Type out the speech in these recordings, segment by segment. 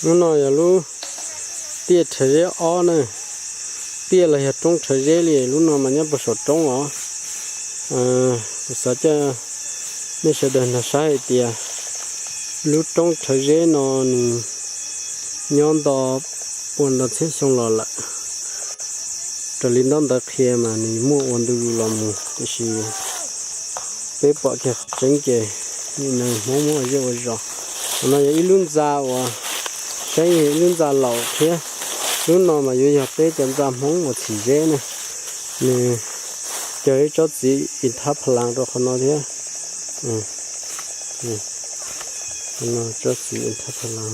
Lub no yog lub tiaj rhawv zeb ob na, tiaj los yog roob rhawv zeb li. Lub no mas nyob puag saum roob os. Kuv xav coj nej sawv daws nrog saib hais tias lub roob rhawv zeb no nws nyob nto ua nto txhiab xyoo los lawm. Raws li ntaub ntawv qhia mas nws muaj ua ntu zus los mus, tiam sis peb pom kiag qhov tseeb ces nim no Hmoob muab ua zej ua zos. Qhov no yog ib lub ntxa uas saib yog ib lub ntxa laus thiab. Lub no mas yuav yog peb cov ntxa Hmoob uas txhim zeb na. Nws cog ib tsob txiv ib thab pha las rau qhov no thiab. Qhov no tsob txiv ib thab pha las,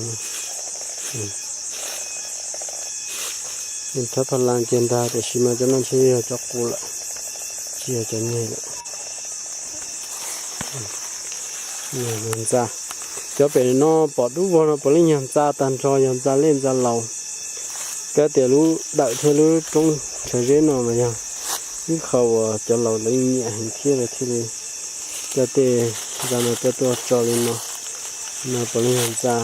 ib thab pha las kiag ntag, tiam sis mas cov no ntshe yog cov qus lawm, tsis yog cov nyeg lawm. Ntxa, cov pem no pom dub vog no puav leej yog ntxa tag nrho, yog ntxa lej ntxa laus. Kab tias lub dawm thiab lub roob rhawv zeb no mas yog ib qho uas cov laus lawv nyiam heev thiab lawv thiaj li coj tej ntxa no coj tuaj tso li no. No puav leej yog ntxa.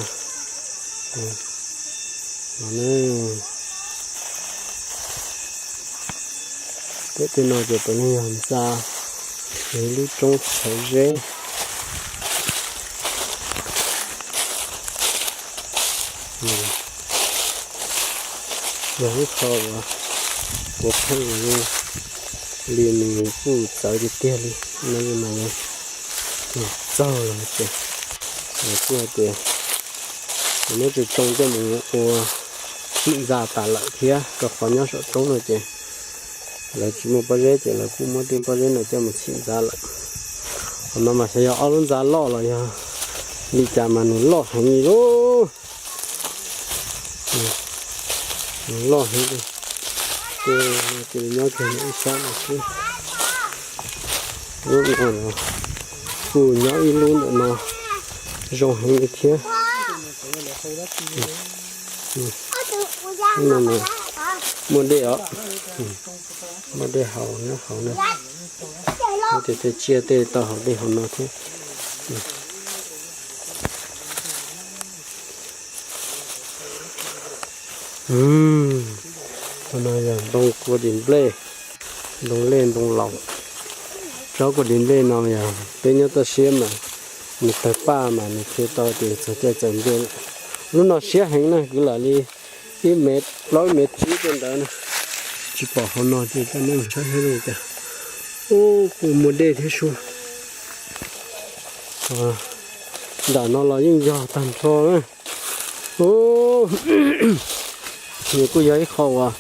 Pem tej no ces puav leej yog ntxa, yog ib lub roob rhawv zeb. Yog ib qho uas puav pheej li nws kuj txawv tiag tiag li. No mas yog txaug los ces lawv kuj hais tias lawv muab tsoo tsoo coj mus ua txhim ntxa tas lawm thiab, rau qhov nyob saum roob no ces lawv tsis muaj pob zeb ces lawv kuj muab tej pob zeb no coj mus txhim ntxa lawm. Qhov no mas xyov yog ob lub ntxa loj los yog li cas mas nws loj heev li lauj. Nws loj heev li. Ces nyob kiag ib sab no xwb. Lub no kuj nyob ib lub ntawm no zoo heev li thiab. Lub no mas muaj dej os. Muaj dej haus nyob hauv na. Muaj tej tsiaj tej tau haus dej hauv no thiab. Qhov no yog ntoo kua dis nplej, ntoo lej ntoo laus. Tsob kua dis nplej no yog peb nyob toj siab mas nws tawg paj mas nws qhia tau tias txog caij txog ntuj lawm. Lub no siab heev na, kwv lam li ib mev plaub ib mev tsib tej ntawd na. Tsis pom hauv no ces coj nej mus saib seb li cas. Ub, kuj muaj dej thiab sub. Nram no los yeej yog tag nrho na. Nws kuj yog ib qho uas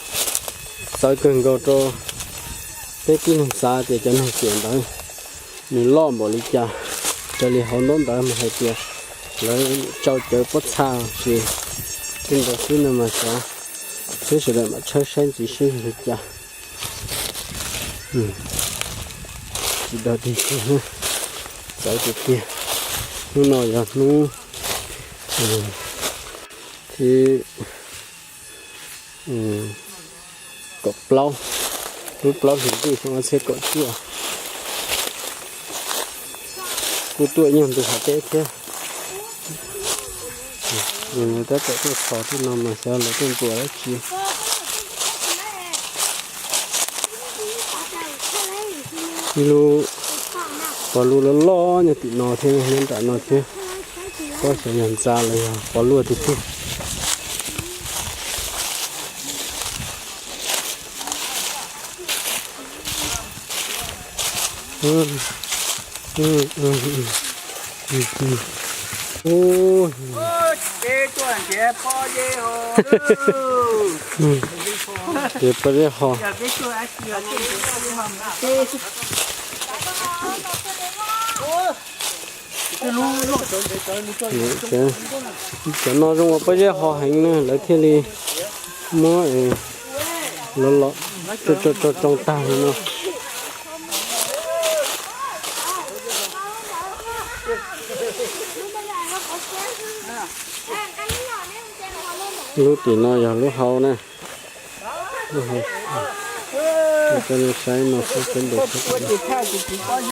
txawv kawg nkaus rau peb tib neeg xav tias cov neeg tiam ntawd nws loj npaum li cas. Raws li hauv ntaub ntawv mas hais tias lawv tsau cawv pob txha ces tej ntawd xwb no mas xyov, peb sawv daws mam tshawb saib ntxiv seb yog li cas. Tsis dag tiag tiag, txawv tiag tiag. Hnub no yog hnub thib kaum plaub, lub plaub hlis ntuj xyoo ob txhiab kaum cuaj. Kuj tuaj ib nyuag ntu qhov teb thiab. Tab tom tuaj txhos tej no mas xyov lawv tuaj ntuas dab tsi. Ib lub pov luaj loj loj nyob tim no thiab, nyob nram no thiab. Paub xyov yog ntxa los yog pov luaj tiag tiag. Ces pob zeb ho. Cov no zoo ua pob zeb ho heev na, lawv thiaj li muab los los tso tso tag li no. Lub tim no yog lub hau na. Lub hau. Coj nej saib no xwb, peb ntes xwb.